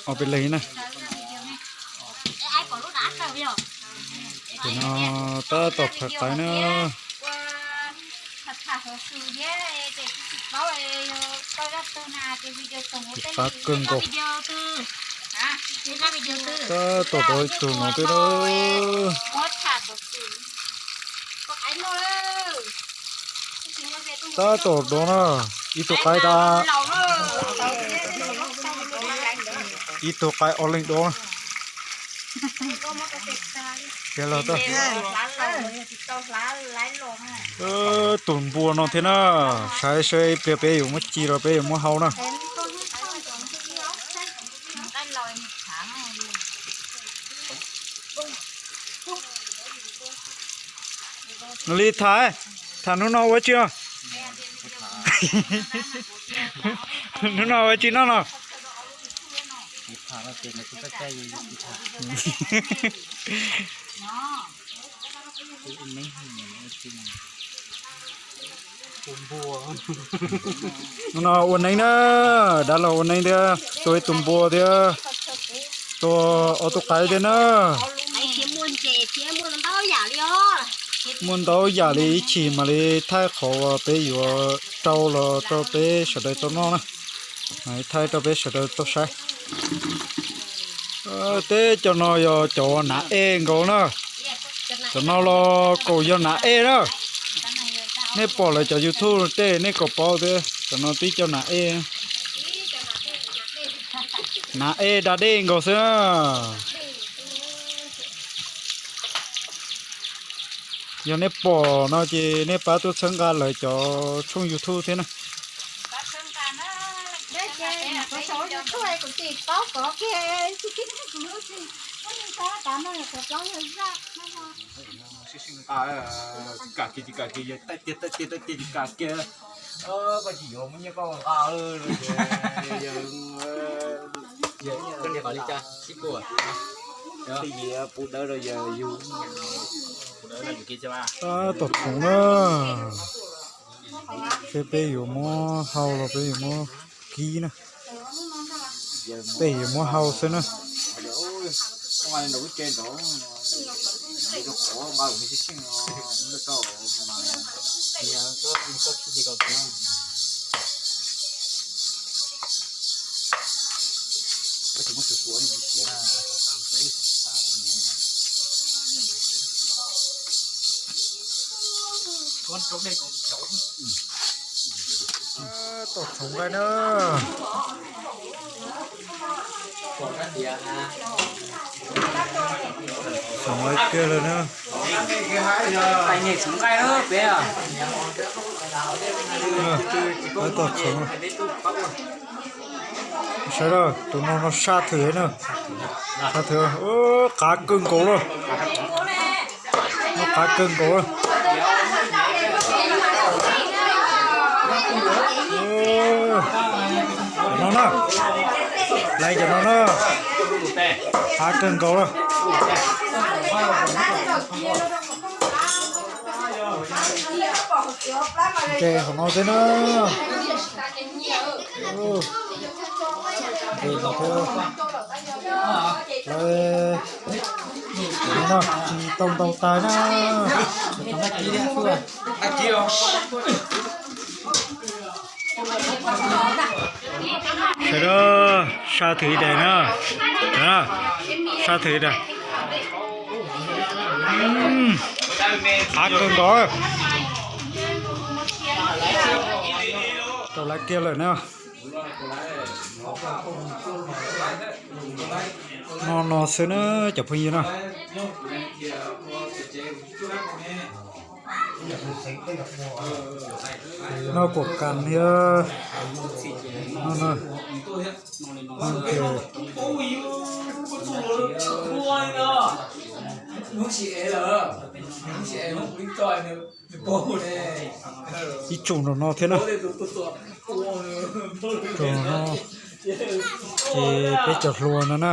Ob peb leeg na. Ces no tab tom phais qaib na. Qaib kawg nkaus. Tab tom dov ib tug no thiab na. Tab tom dov na, ib tug qaib tab, ib tug qaib ob leeg dov na. Tiag los tau. Tus npua no thiab na, saib seb ib pliag peb yuav muab ci los peb yuav muab hau na. Li tham, tham hnub no ua tsi no? Hnub no ua tsi noj no? Hnub no ua neeb na, dab laug ua neeb thiab tua ib tug npua thiab tua ob tug qaib thiab na. Muaj ntau yam li ib chim mam li thaij qhov uas peb yuav rau los rau peb sawv daws tau noj na. Mam li thaij rau peb sawv daws tau saib. Teb cov no yog cov hnav ej nkaus na. Cov no los kaum yog hnav ej na. Nej pom lawv cov YouTube tej nej kom paub thiab, cov no twb cov hnav ej. Hnav ej da dej nkaus xwb na. Yog nej pom no ces nej pab tuaj txhawb nqa lawv cov tshooj YouTube thiab na. Tab tom txhoov na. Peb, peb yuav muab hau los peb yuav muab kib na. Peb yuav muab hau xwb na. Tom txhoov nqaij na. Txhoov nqaij tiag lawm na. Tom txhoov. Saib na, tus no no saj thwm na. Saj thwm, qav kawg nkaus lawm. No qav kawg nkaus lawm. Cov no na, laiv cov no na, qav kawg nkaus lawm. Ces qhov no xwb na. Lawv no tsis tau ntau tas na. Sawv daws, saj thwm ib daim na. Saj thwm ib daim. Qav kawg nkaus. Tau laiv kiag lawm na. No no xwb na cov phooj ywg na. Noj kuam kas thiab. Ib tsum nraum no thiab na. Tsum no ces peb cov hluas no na.